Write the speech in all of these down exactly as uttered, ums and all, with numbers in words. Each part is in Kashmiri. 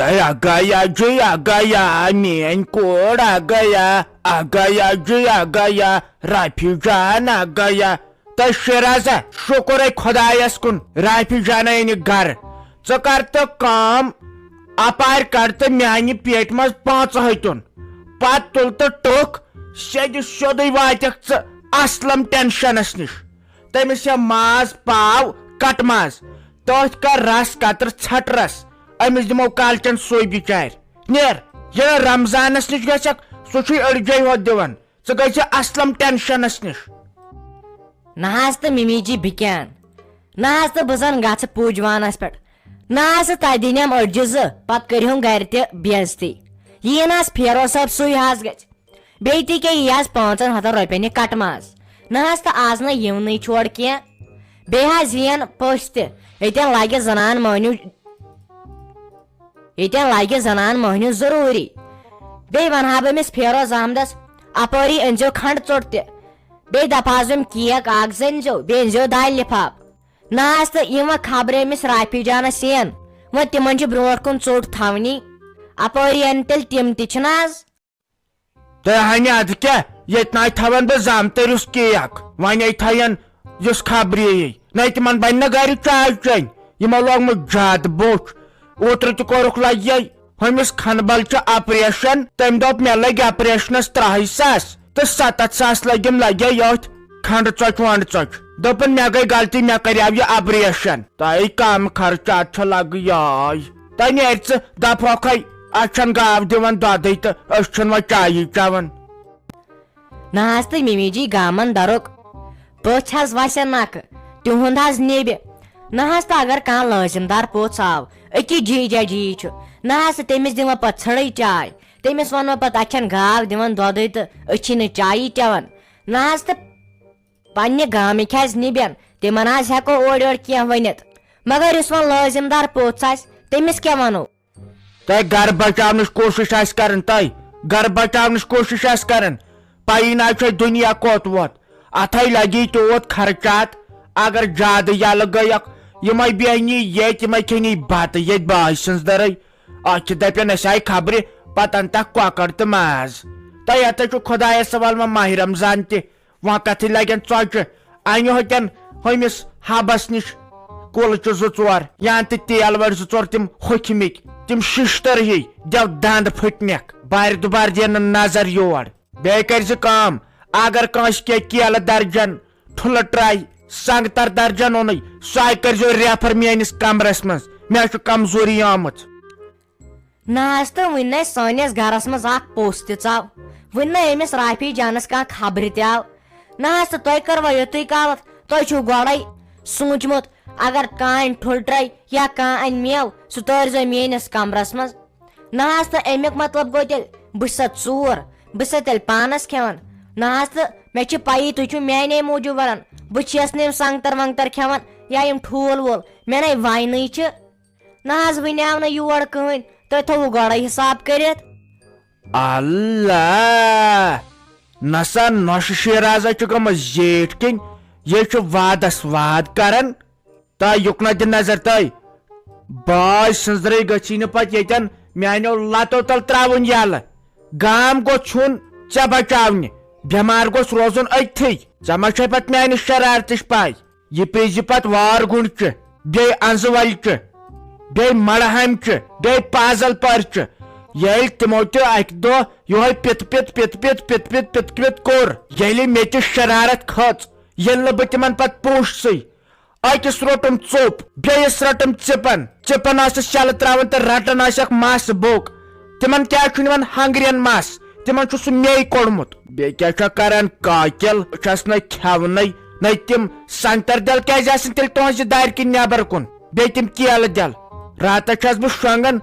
اے اگایا جی اگایا، میٲنۍ کوٗر اگایا، اگایا جی اگایا، رافی جان اگایا۔ تہٕ شیرازا، شُکرے خۄدایس کُن، رافی جانے أنِکھ گرٕ۔ ژٕ کر تہٕ کٲم، اپارِ کڑ تہٕ میانہِ پیٹہِ منٛز پانٛژھ ہتُن۔ پتہٕ تُل تہٕ ٹوٚکھ سیٚدِ سیوٚدُے واتکھ ژٕ اسلم ٹینشنس نِش۔ تٔمِس ہیٚہ ماز پاو کٹہٕ ماز، تٔتھۍ کر رس قطرٕ ژھٹہٕ رس۔ أمِس دِمو کالچن سُے بِچارِ۔ نیر، ییٚلہِ رمضانس نِش گژھکھ، سُہ چھُے أڑجے ہوت دِوان۔ ژٕ گٔے زِ اسلم ٹینشنس نِش۔ نہ حظ تہٕ مِمی جی بِکیان، نہ حظ تہٕ بہٕ زن گژھٕ پوٗجوانس پٮ۪ٹھ، نہ حظ تہٕ تتہِ دِنٮ۪م أڑجہِ زٕ، پتہٕ کٔرِہُن گرِ تہِ بے عزتی۔ یی نہ حظ پھیرو صٲب سُے حظ گژھِ۔ بیٚیہِ تہِ کیٛاہ یی حظ پانٛژن ہتن رۄپین یہِ کٹہٕ ماز؟ نہ حظ تہٕ از نہٕ یِونٕے چھوڑ کینٛہہ۔ بیٚیہِ حظ یِین پٔژھۍ تہِ، ییٚتٮ۪ن لگہِ زنان مٔہنیو، ییٚتٮ۪ن لگہِ زنان مٔہنیو ضروٗری۔ بیٚیہِ ونہٕ ہا بہٕ أمِس فیروز احمدس، اپٲری أنۍزیو کھنڈٕ ژوٚٹ تہِ۔ بیٚیہِ دپہٕ ہاس بہٕ أمۍ کیک اکھ زٕ أنۍزیو، بیٚیہِ أنۍزیو دالہِ لفاف۔ نہ حظ تہٕ یِم وۄنۍ خبرٕ أمِس رافی جانس یِن، وۄنۍ تِمن چھُ برونٛٹھ کُن ژوٚٹ تھاونی۔ اپٲری انہِ تیٚلہِ تِم تہِ، چھِنہٕ حظ؟ تہٕ ہنہِ ادٕ کیٛاہ، ییٚتہِ نَے تھاون بہٕ زامتٕرِس کیک، وۄنۍ ہے تھاین یُس خبرے یی۔ نَے تِمن بنہِ نہ گرِ چاے چیٚنۍ، یِمو لوگمُت زیادٕ بوٚچھ۔ اوترٕ تہِ کوٚرُکھ لگے ہُمِس کھنبل چھُ آپریشن، تٔمۍ دوٚپ مےٚ لٔگۍ آپریشنس ترٛہے ساس تہٕ ستتھ ساس لٔگِم لگے یتھ کھنڈٕ ژۄچہِ ونڈٕ ژۄچہِ۔ دوٚپُن مےٚ گٔے غلطی، مےٚ کریاو یہِ آپریشن۔ تۄہہِ کم خرچات چھِ لگہٕ یاے۔ تۄہہِ نیرِ ژٕ دپہوکھے، اسہِ چھَنہٕ گاو دِوان دۄدٕے تہٕ أسۍ چھِنہٕ وۄنۍ چایی چٮ۪وان۔ نہ حظ تہٕ مِمی جی گامن درُک پٔژھ حظ وسہِ نکھٕ، تِہُنٛد حظ نیبہِ۔ نہ حظ تہٕ اگر کانٛہہ لٲزِم دار پوٚژھ آو، أکی جی جا جی چھُ۔ نہ حظ تہٕ تٔمِس دِمو پتہٕ ژھٔڑٕے چاے۔ تٔمِس ونو پتہٕ، اتہِ چھَنہٕ گاو دِوان دۄدٕے تہٕ أسۍ چھِنہٕ چایی چٮ۪وان۔ نہ حظ تہٕ پننہِ گامٕکۍ حظ نیبن، تِمن حظ ہٮ۪کو اورٕ یورٕ کینٛہہ ؤنِتھ۔ مگر یُس وۄنۍ لٲزِم دار پوٚژھ آسہِ، تٔمِس کیٛاہ ونو؟ تۄہہِ گرٕ بچاونٕچ کوٗشِش آسہِ کرٕنۍ، تۄہہِ گرٕ بچاونٕچ کوٗشِش آسہِ کرٕنۍ۔ پَیی نہ چھےٚ دُنیا کوٚت ووت۔ اَتھَے لگی تیوٗت خرچات، اگر زیادٕ یَلہٕ گٔیَکھ، یِمَے بیٚہنی ییٚتہِ، یِمَے کھیٚنی بَتہٕ ییٚتہِ بٲے سٕنٛز دَرٕے۔ اَتھ چھِ دَپان أسۍ آیہِ خبرِ، پَتہٕ اَنتَکھ کۄکَر تہٕ ماز۔ تۄہہِ ہَتَے چھُ خۄدایَس سوال وۄنۍ ماہِ رمضان تہِ۔ وۄنۍ کتھٕے لگن ژۄچہِ۔ انہِ ہوتن ہُمِس حبس نِش کُلچہِ زٕ ژور، یا تہِ تیل وٲلۍ زٕ ژور، تِم ہوٚکھمٕتۍ، تِم ششتر ہی، دٮ۪و دند پھٕٹنکھ، بارِ دُبارٕ دِن نہٕ نظر یور۔ بیٚیہِ کٔرۍ زِ کٲم، اگر کٲنٛسہِ کینٛہہ کیلہٕ درجن، ٹھُلہٕ ٹرٛے، سنگتر درجن اوٚنُے، سُہ ہاے کٔرۍ زیو ریفر میٲنِس کمرس منٛز، مےٚ چھُ کمزوری آمٕژ۔ نہ حظ تہٕ وٕنہِ نَے سٲنِس گَرَس منٛز اَکھ پوٚژھ تہِ ژاو، وٕنہِ نَے أمِس رافی جانَس کانٛہہ خبرِ تہِ آو۔ نہ حظ تہٕ تۄہہِ کٔروٕ یُتُے کالَتھ، تۄہہِ چھُو گۄڈَے سوٗنٛچمُت، اگر کانٛہہ اَنہِ ٹھُلہٕ ٹرٛے یا کانٛہہ اَنہِ مٮ۪وٕ، سُہ تٲرۍزیو میٛٲنِس کمرَس منٛز۔ نہ حظ تہٕ اَمیُک مطلب گوٚو تیٚلہِ بہٕ چھُسا ژوٗر، بہٕ چھُسا تیٚلہِ پانَس کھٮ۪وان؟ نہ حظ تہٕ مےٚ چھِ پَیی تُہۍ چھِو میٛانے موٗجوٗب وَنان، بہٕ چھَس نہٕ یِم سنٛگتر ونٛگتر کھٮ۪وان یا یِم ٹھوٗل ووٗل، مےٚ نَے واینٕے چھِ۔ نہ حظ، وٕنہِ آو نہٕ یور کٕہٕنۍ۔ تۄہہِ تھوٚوُ گۄڈَے حساب کٔرِتھ؟ اللہ! نسا نۄشہِ شیرازا چھِ گٔمٕژ زیٖٹھ کِنۍ، یہِ چھُ وعدس وعد کران۔ تہٕ یُکنہ دِ نظر تہٕ۔ باے سٕنٛزرٕے گٔژھی نہٕ پتہٕ ییٚتٮ۪ن میانیو لتو تل تراوُن یلہٕ۔ گام گوٚو ژھیوٚن ژےٚ بچاونہِ، بٮ۪مار گوٚژھ روزُن أتتھٕے۔ ژےٚ ما چھے پتہٕ میانہِ شرارتٕچ پاے؟ یہِ پیٚیہِ زِ پتہٕ وار گُنڈچہِ، بیٚیہِ انزٕ ولچہِ، بیٚیہِ مڑہامچہِ، بیٚیہِ پازل پرچہِ۔ ییٚلہِ تِمو تہِ اکہِ دۄہ یِہوٚے پِت پِت پِت پِت پِت پِت پِت پِت کوٚر، ییٚلہِ مےٚ تہِ شرارت کھٔژ، ییٚلہِ نہٕ بہٕ تِمن پتہٕ پوٗنٛچسٕے، أکِس روٚٹُم ژوٚپ، بیٚیِس رٔٹٕم ژِپن، ژِپن ٲسٕس شلہٕ تراوان تہٕ رٹان ٲسکھ مس بوٚک۔ تِمن کیٛازِ چھُنہٕ یِوان ہنگرین مس؟ تِمن چھُ سُہ مے کوٚڑمُت۔ بیٚیہِ کیٛاہ چھا کران قاتل؟ چھس نہٕ کھٮ۪ونٕے، نَے تِم سنگتر دٮ۪ل کیٛازِ آسن تیٚلہِ تُہنٛزِ دارِ کِنۍ نٮ۪بر کُن؟ بیٚیہِ تِم کیلہٕ دٮ۪ل۔ راتس چھس بہٕ شۄنگان،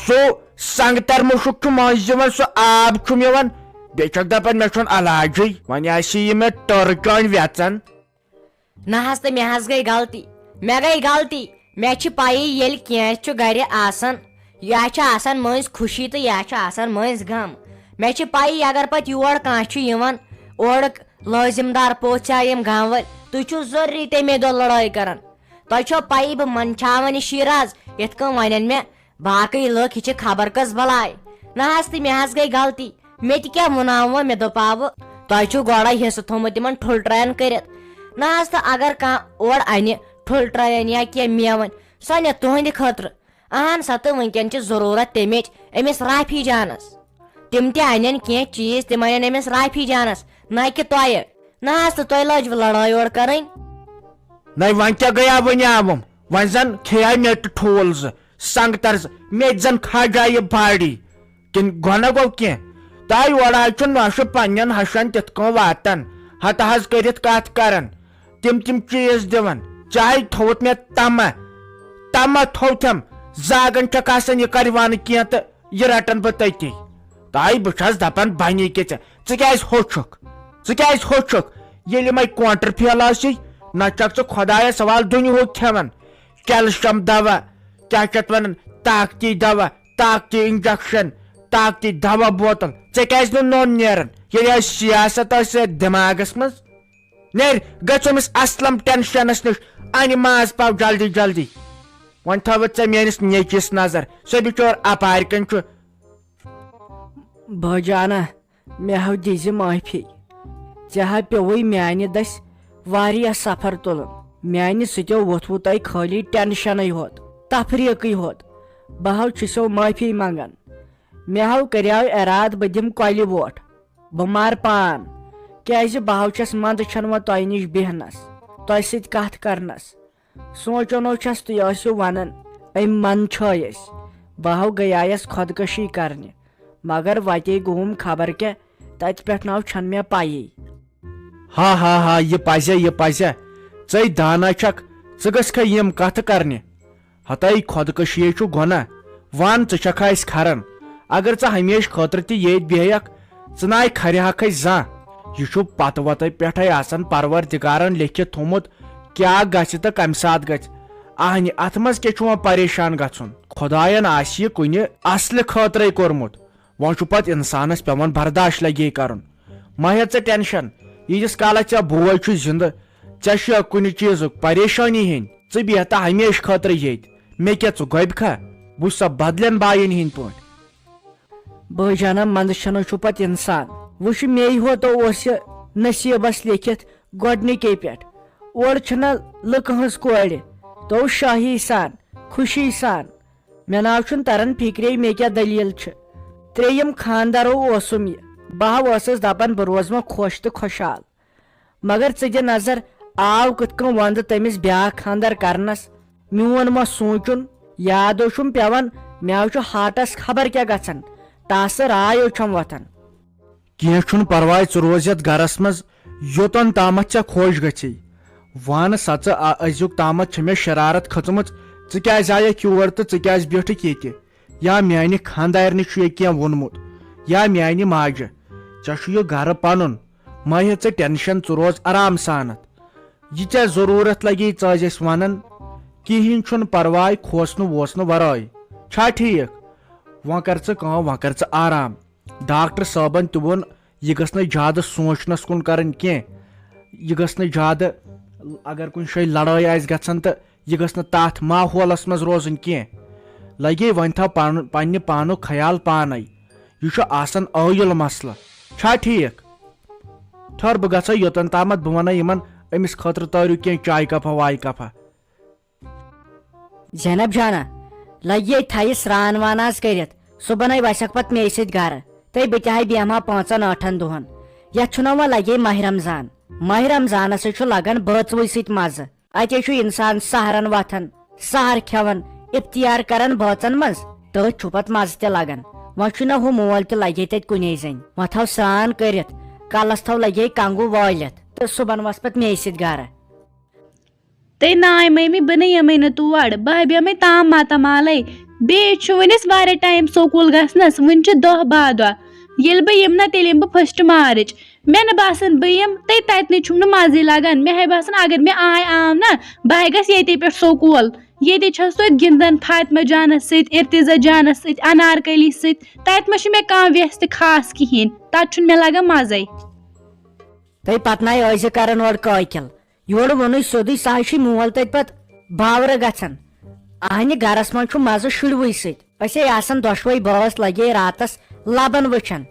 سُہ سنگتر مُشُک چھُ مٔنٛزۍ یِوان، سُہ آب چھُم یِوان۔ بیٚیہِ چھکھ دپان مےٚ چھُنہٕ علاجٕے، وۄنۍ آسہِ یہِ مےٚ ٹٔر چٲنۍ وٮ۪ژن۔ نہ حظ تہٕ مےٚ حظ گٔے غلطی، مےٚ گٔے غلطی۔ مےٚ چھِ پَیی ییٚلہِ کینٛہہ چھُ گرِ آسان، یا چھِ آسان مٔنٛزۍ خوشی تہٕ یا چھِ آسان مٔنٛزۍ غم۔ مےٚ چھِ پَیی اگر پَتہٕ یور کانٛہہ چھُ یِوان، اورُک لٲزِم دار پوٚژھ یا یِم گامہٕ وٲلۍ، تُہۍ چھِو ضروٗری تَمے دۄہ لڑٲے کران۔ تۄہہِ چھو پَیی بہٕ منٛدچھاوان یہِ شیٖراز، یِتھ کٔنۍ وَنن مےٚ باقٕے لُکھ، یہِ چھِ خبر کۄس بلاے۔ نہ حظ، تہٕ مےٚ حظ گٔے غلطی۔ مےٚ تہِ کیٛاہ وُناوٕ وۄنۍ؟ مےٚ دوٚپاوٕ، تۄہہِ چھُو گۄڈَے حصہٕ تھوٚمُت یِمَن ٹھُلہٕ ٹرٛاین کٔرِتھ۔ نہ حظ، تہٕ اگر کانٛہہ اورٕ اَنہِ ٹھُلہٕ ٹرٛاین یا کینٛہہ مٮ۪وَن، سۄ نہِ تُہٕنٛدِ خٲطرٕ۔ اہن سا، تہٕ وٕنکٮ۪ن چھِ ضروٗرت تَمِچ أمِس رافی جانَس۔ تِم تہِ اَنن کینٛہہ چیٖز، تِم اَنن أمِس رافی جانَس، نہ کہِ تۄہہِ۔ نہ حظ، تہٕ تۄہہِ لٲجوٕ لڑٲے اورٕ کَرٕنۍ۔ نَے وۄنۍ کیٛاہ گٔیاو وۄنۍ آوُم؟ وۄنۍ زَن کھیٚیاے مےٚ تہِ ٹھوٗل زٕ، سنٛگتر زٕ، مےٚ تہِ زَن کھجایہِ باڈی۔ کِنہٕ گۄنہ گوٚو کینٛہہ؟ تۄہہِ اورٕ حظ چھُ نۄشہِ پننٮ۪ن ہَشَن تِتھ کٔنۍ واتان، ہتہٕ حظ کٔرِتھ کَتھ کران۔ تِم تِم چیٖز دِوان، چاہے تھوٚوُت مےٚ تَمہ، تَمہ تھوٚوتھم، زاگن چھکھ آسان یہِ کَرِ وَنہٕ کینٛہہ تہٕ یہِ رَٹَن بہٕ تٔتی۔ تۄہہِ بہٕ چھَس دَپان بَنی کہِ ژےٚ، ژٕ کیٛازِ ہوٚچھُکھ؟ ژٕ کیٛازِ ہوٚچھُکھ؟ ییٚلہِ یِمَے کونٹر فیل آسی، نہ چھَکھ ژٕ خۄدایَس حوالہٕ دُنیہُک کھٮ۪وان۔ کیلشیم دوا، کیٛاہ چھِ اَتھ وَنان، طاقتی دوا، طاقتی انجیکشن، طاقتی دوا بوتل۔ ژےٚ کیٛازِ نہٕ نوٚن نیران؟ ییٚلہِ اَسہِ سیاست آسہِ دٮ۪ماغَس منٛز۔ نیر، گژھ أمِس اسلم ٹینشنس نِش، انہِ ماز پاو جلدی جلدی۔ وۄنۍ تھاوتھ ژےٚ میٲنِس نیٚچوِس نظر، سُہ بِچور اپارِ کِنۍ چھُ۔ بٲجانہ، مےٚ ہاو دِزِ معٲفی۔ ژےٚ ہا پیوٚوُے میانہِ دٔسۍ واریاہ سفر تُلُن۔ میانہِ سۭتۍ ووٚتھوُ تۄہہِ خٲلی ٹینشنٕے ہوت، تفریٖقٕے ہوت۔ بہٕ ہاو چھُسو معٲفی منگان۔ مےٚ ہاو کریاو ارادٕ بہٕ دِمہٕ کۄلہِ ووٹ۔ بہٕ مارٕ پان، کیازِ بہٕ ہاو چھَس منٛدٕ چھَنہٕ وۄنۍ تۄہہِ نِش بیہنَس، تۄہہِ سۭتۍ کَتھ کَرنَس۔ سونٛچان اوس چھَس تُہۍ ٲسِو وَنان، أمۍ منٛد چھٲے أسۍ۔ بہٕ ہاو گٔیایَس خۄدکٔشی کَرنہِ، مگر وَتے گوٚوُم خبر کیٛاہ، تَتہِ پٮ۪ٹھ ناو چھَنہٕ مےٚ پَیی۔ ہا ہا ہا، یہِ پَزے، یہِ پَزے۔ ژٕے دانا چھَکھ، ژٕ گژھکھا یِم کَتھٕ کَرنہِ؟ ہتاے خۄدکشی چھُ گۄناہ۔ وَن، ژٕ چھکھا اَسہِ کھران؟ اگر ژٕ ہمیشہٕ خٲطرٕ تہِ ییٚتۍ بیٚہکھ، ژٕ ناے کھرِ ہکھے زانٛہہ۔ یہِ چھُ پتہٕ وتہٕ پٮ۪ٹھے آسان پروردگارن لیکھِتھ تھوٚمُت، کیٛاہ گژھِ تہٕ کمہِ ساتہٕ گژھِ۔ اہنہِ، اتھ منٛز کیٛاہ چھُ وۄنۍ پریشان گژھُن؟ خۄداین آسہِ یہِ کُنہِ اصلہِ خٲطرے کوٚرمُت۔ وۄنۍ چھُ پتہٕ انسانس پٮ۪وان برداش لگے کرُن۔ مہ ہےٚ ژٕ ٹینشن، ییٖتِس کالس ژےٚ بوے چھُ زِندٕ، ژےٚ چھُیا کُنہِ چیٖزُک پریشٲنی ہیٚنۍ؟ ژٕ بیٚہہ تہٕ ہمیشہٕ خٲطرٕ ییٚتۍ۔ مےٚ کیٛاہ، ژٕ گۄبہِ کھا؟ بہٕ چھُسا بدلٮ۪ن باین ہِنٛدۍ پٲٹھۍ؟ بٲے جانہ، منٛزٕ چھُنہٕ چھُ پتہٕ انسان۔ وۄنۍ چھُ مے ہوتو اوس یہِ نصیٖبس لیکھِتھ گۄڈنِکے پٮ۪ٹھ۔ اورٕ چھِنہ لُکہٕ ہٕنٛز کورِ، تو شٲہی سان، خوشی سان۔ مےٚ ناو چھُنہٕ تران فِکرے مےٚ کیٛاہ دٔلیٖل چھِ۔ ترٛیٚیِم خانٛدر اوسُم یہِ۔ بہٕ ہا ٲسٕس دپان بہٕ روزٕ وۄنۍ خۄش تہٕ خۄشحال۔ مگر ژٕ دِ نظر، آو کِتھ کٔنۍ وۄندٕ تٔمِس بیٛاکھ خانٛدر کرنس۔ میون ما سونٛچُن، یادو چھُم پٮ۪وان، مےٚ چھُ ہارٹس خبر کیٛاہ گژھان، ٹاسہٕ رایو چھم وۄتھان۔ کینٛہہ چھُنہٕ پرواے، ژٕ روز یتھ گرس منٛز یوٚتن تامتھ ژےٚ خۄش گژھی۔ وَن سا ژٕ، آ، أزیُک تامتھ چھےٚ مےٚ شرارت کھٔژمٕژ، ژٕ کیٛازِ آیکھ یور تہٕ ژٕ کیٛازِ بیوٗٹھٕکھ ییٚتہِ؟ یا میانہِ خانٛدارنہِ چھُ یہِ کینٛہہ ووٚنمُت، یا میانہِ ماجہِ۔ ژےٚ چھُ یہِ گرٕ پنُن، مہ ہےٚ ژٕ ٹینشن، ژٕ روز آرام سانتھ۔ یہِ ژےٚ ضروٗرت لگی، ژٕ ٲسۍ اَسہِ ونان، کِہیٖنۍ چھُنہٕ پرواے، کھوژنہٕ ووژنہٕ ورٲے۔ چھا ٹھیٖک؟ وۄنۍ کر ژٕ کٲم، وۄنۍ کر ژٕ آرام۔ ڈاکٹر صٲبن تہِ ووٚن، یہِ گٔژھ نہٕ زیادٕ سونٛچنس کُن کرٕنۍ کینٛہہ۔ یہِ گٔژھ نہٕ زیادٕ، اگر کُنہِ جایہِ لڑٲے آسہِ گژھان تہٕ یہِ گٔژھ نہٕ تتھ ماحولس منٛز روزٕنۍ کینٛہہ۔ لگے وۄنۍ تھاو پن-، پننہِ پانُک خیال پانے۔ یہِ چھُ آسان ٲیُل مسلہٕ۔ چھا ٹھیٖک؟ ٹھٔہر، بہٕ گژھے یوٚتن تامتھ بہٕ ونے یِمن، أمِس خٲطرٕ تٲرِو کینٛہہ چاے کپا واے کپا۔ زینب جانہ، لگہِ یے تھایہِ سرٛان وان آز کٔرِتھ، صُبحن ہے وسکھ پتہٕ مے سۭتۍ گرٕ، تہٕ بہٕ تہِ ہے بیٚہمہٕ ہا پانٛژن ٲٹھن دۄہن۔ یتھ چھُنہ وۄنۍ لگے ماہِ رمضان۔ ماہِ رمضانس ہے چھُ لگان بٲژوٕے سۭتۍ مزٕ۔ اتے چھُ انسان سحرن وۄتھان، سحر کھٮ۪وان، افطیار کران بٲژن منٛز، تٔتھۍ چھُ پتہٕ مزٕ تہِ لگان۔ وۄنۍ چھُنہ ہُہ مول تہِ لگے تتہِ کُنے زٔنۍ۔ وۄنۍ تھاو سرٛان کٔرِتھ، کلس تھاو لگے کنگوٗ وٲلِتھ، تہٕ صُبحن وس پتہٕ مے سۭتۍ گرٕ۔ تہٕ ناے مٔمی، بہٕ نہٕ یِمَے نہٕ تور، بہٕ بیٚہمَے تام ماتامالَے۔ بیٚیہِ چھُ وُنہِ اَسہِ واریاہ ٹایم سکوٗل گژھنَس، وُنہِ چھِ دَہ باہ دۄہ۔ ییٚلہِ بہٕ یِمہٕ نا، تیٚلہِ یِمہٕ بہٕ فٔسٹ مارٕچ۔ مےٚ نہٕ باسان بہٕ یِمہٕ، تہٕ تَتہِ نٕے چھُم نہٕ مَزٕے لَگان۔ مےٚ ہے باسان، اگر مےٚ آے آو نا، بہٕ ہے گژھٕ ییٚتے پٮ۪ٹھ سکوٗل۔ ییٚتے چھَس توتہِ گِنٛدان فاطمہ جانَس سۭتۍ، ارتضیٰ جانَس سۭتۍ، انارکلی سۭتۍ۔ تَتہِ ما چھُ مےٚ کانٛہہ وٮ۪س تہِ خاص کِہیٖنۍ۔ تَتہِ چھُنہٕ مےٚ لَگان مَزَے۔ تہٕ پَتہٕ نَے ٲسۍ زِ کَران اورٕ قٲقِل۔ یورٕ ووٚنُے سیوٚدُے، سُہ ہا چھُے مول تَتہِ پَتہٕ باورٕ گژھان۔ اَہنہِ گَرَس منٛز چھُ مَزٕ شُرۍ وٕے سۭتۍ۔ أسے آسان دۄشوے بٲژ لگے راتس لبن وٕچھان،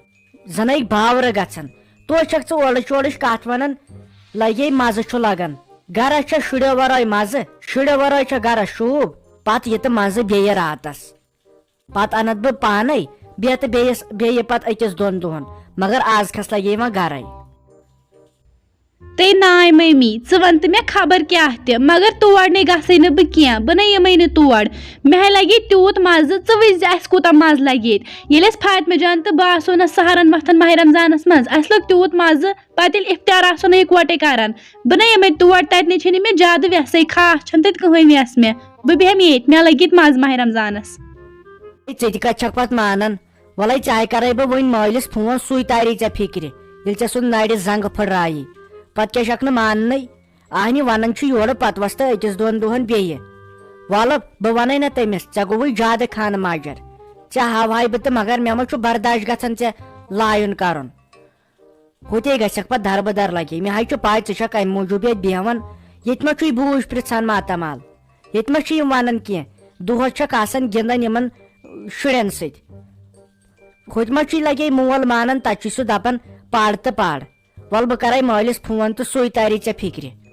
زنٕکۍ باورٕ گژھان۔ توتہِ چھکھ ژٕ اورٕچ یورٕچ کتھ ونان، لگے مزٕ چھُ لگان۔ گرس چھا شُرٮ۪و ورٲے مزٕ، شُرٮ۪و ورٲے چھا گرس شوٗب۔ پتہٕ یہِ تہٕ منٛزٕ بیٚیہِ راتس۔ پتہٕ انتھ بہٕ پانے بیٚیہِ تہٕ بیٚیِس، بیٚیہِ پتہٕ أکِس دۄن دۄہن۔ مگر از کھس لگے وۄنۍ گرے۔ تہٕ ناے مٔمی، ژٕ وَن تہٕ مےٚ خبر کیٛاہ تہِ، مگر تور نے گژھے نہٕ بہٕ کینٛہہ، بہٕ نے یِمے نہٕ تور۔ مےٚ ہے لگے تیوٗت مَزٕ، ژٕ وٕچھ زِ اَسہِ کوٗتاہ مَزٕ لگہِ ییٚتہِ۔ ییٚلہِ أسۍ فاطمہ جان تہٕ بہٕ آسو نہ سحرن وۄتھان ماہِ رمضانس منٛز، اَسہِ لوٚگ تیوٗت مَزٕ، پتہٕ ییٚلہِ افطار آسو نہ یِکوَٹے کران۔ بہٕ نے یِمے تور، تَتہِ نے چھے نہٕ مےٚ زیادٕ وٮ۪سے، خاص چھَنہٕ تَتہِ کٕہٕنۍ وٮ۪س مےٚ۔ بہٕ بیٚہمہٕ ییٚتہِ، مےٚ لگہِ ییٚتہِ مَزٕ ماہِ رمضانس۔ ہے، ژٕ تہِ کتہِ چھکھ پتہٕ مانان؟ وَلَے ژےٚ ہاے کرے بہٕ وۄنۍ مٲلِس فون، سُے تاری ژےٚ فِکرِ، ییٚلہِ ژےٚ سُہ نرِ زنٛگہٕ پھٕٹرایی۔ پتہٕ کیٛاہ چھکھ نہٕ ماننٕے؟ اہنہِ ونان چھُ یورٕ پتہٕ وۄستہٕ أکِس دۄن دۄہن بیٚیہِ۔ وَلہٕ بہٕ وَنے نہ تٔمِس، ژےٚ گوٚوُے زیادٕ خانہٕ ماجر۔ ژےٚ ہاوہاے بہٕ تہٕ مگر مےٚ ما چھُ برداش گژھان ژےٚ لایُن کرُن۔ ہوٚتے گژھکھ پتہٕ دربہٕ در لگے۔ مےٚ ہاے چھُ پاے ژٕ چھکھ امہِ موٗجوٗب ییٚتہِ بیہوان۔ ییٚتہِ ما چھُے بوٗج پرژھان ماتامال؟ ییٚتہِ ما چھِ یِم ونان کینٛہہ؟ دۄہس چھکھ آسان گِنٛدان یِمن شُرٮ۪ن سۭتۍ۔ ہوٚتہِ ما چھُے لگے مول مانان، تتہِ چھُے سُہ دپان پر تہٕ پر۔ وَلہٕ بہٕ کرے مٲلِس فون تہٕ سُے تاری ژےٚ فِکرِ۔